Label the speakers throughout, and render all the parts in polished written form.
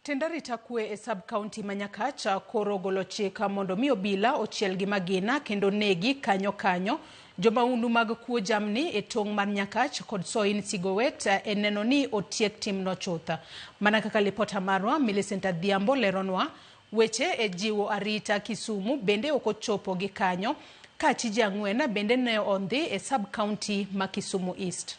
Speaker 1: Tend arita kwe e sub county ma Nyakach koro ogolo chik mondo mi obila ochiel gi magina kendo negi kanyo kanyo jomaundu mag kuo jamni e tong' mar Nyakach kod Soin Sigowet e neno ni otiek timno chuth. Mana kaka lipota marwa Millicent Adhiambo leronwa, weche e jiwo arita Kisumu bende ok ochopo gi kanyo ka achije ang'wen bende ne ondhi e sub county ma Kisumu East.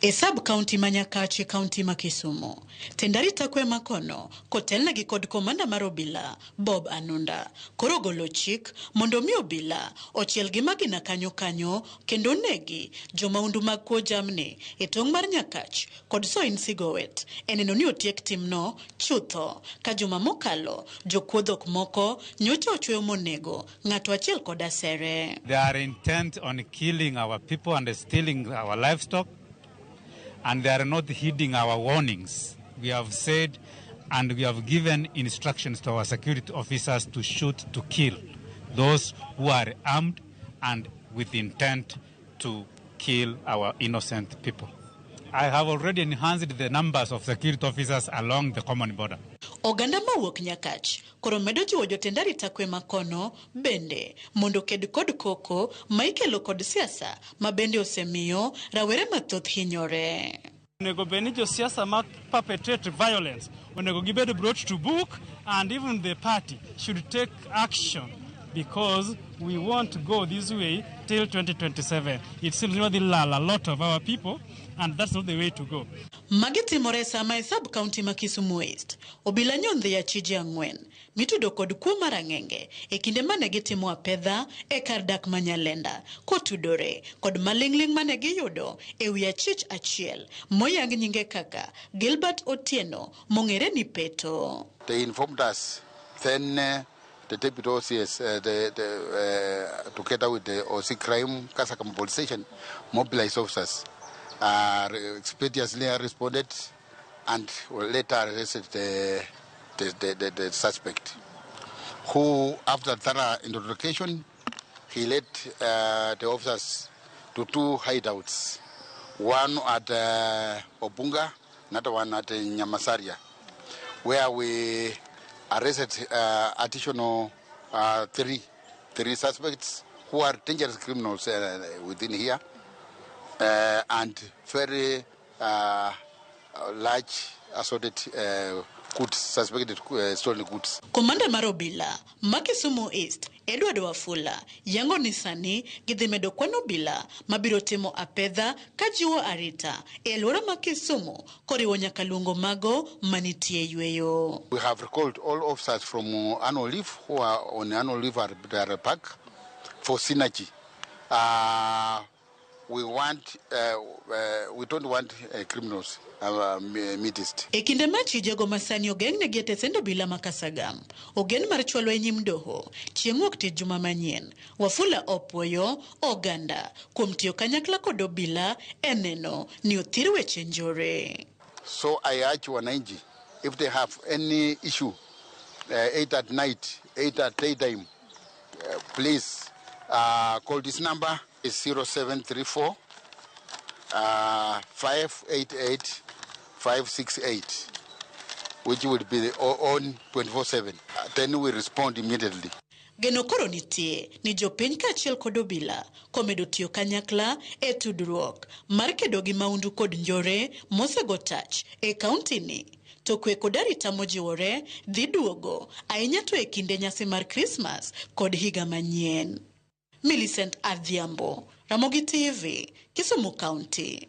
Speaker 2: E sub county ma Nyakach e county ma Kisumu, tend arita kwe ma kono kotelnegi kod komanda mar obila Bob Anunda koro ogolo chik mondo omi obila ochiel gi magina kanyo kanyo kendo onegi jomaundu mag kuo jamni e tong' mar Nyakach kod Soin Sigowet e neno ni otiek timno chutho ka juma mokalo jokuo dhok moko nyocha ochweyo monego ng'ato achiel kod asere.
Speaker 3: They are intent on killing our people and stealing our livestock, and they are not heeding our warnings. We have said and we have given instructions to our security officers to shoot to kill those who are armed and with intent to kill our innocent people. I have already enhanced the numbers of security officers along the common border.
Speaker 2: Oganda mawuok Nyakach koro medo jiwo jotend arita kwe makono bende mondo oked kod koko ma ikelo kod siasa ma bende osemiyo rawere mathoth hinyore.
Speaker 4: Onego bed ni josiasa ma perpetrate violence onego gibed brought to book, and even the party should take action, because we won't go this way till 2027. It seems we lal a lot of our people, and that's not the way to go.
Speaker 2: Magi timore sama e sub county ma Kisumu East, obila nyondhi achije ang'wen mitudo kod kuo mar ang'enge e kinde mane gitimo apedha e kar dak ma Nyalenda kotudore kod maling'ling' mane giyudo e wi achich achiel moyang nyinge kaka Gilbert Otieno mong'ere ni Peto.
Speaker 5: They informed us. Then the deputy OCS, together with the OC Crime, Kasakam Police Station, mobilized officers, expeditiously responded and later arrested the suspect, who, after thorough interrogation, he led the officers to two hideouts, one at Obunga, another one at Nyamasaria, where we arrested additional three suspects who are dangerous criminals within here, and very large assorted goods, suspected stolen goods.
Speaker 2: Komanda mar obila ma Kisumu East, Edward Wafula, yango ni sani gidhi medo kwan obila mabiro timo apedha ka jiwo arita e alwora ma Kisumu koriwo nyaka luongo mago manitie yweyo.
Speaker 5: We have recalled all officers from annual leave who are on annual leave are, they are back for synergy. We don't want criminals midst.
Speaker 2: E kinde ma chijego ma sani ogeng'negi e tesend obila ma Kasagam, ogen mar chwalo e nyim doho chieng' wuok tich juma manyien, Wafula opuoyo oganda kuom tiyo kanyakla kod obila e neno ni othir weche njore.
Speaker 5: So I urge wananchi, if they have any issue, either at night, either at daytime, please call this number. Is 0734 588 568, which will be on 24/7. Then we respond immediately.
Speaker 2: Geno koro nitie ni jopiny kaachiel kod obila komedo tiyo kanyakla e tudruok mar kedo gi maundu kod njore mosego tach e kaunti ni to kwe kod arita mojiwore dhi duogo ahinya to e kinde nyasi mar Krismas kod higa manyien. Millicent Adhiambo, Ramogi TV, Kisumu County.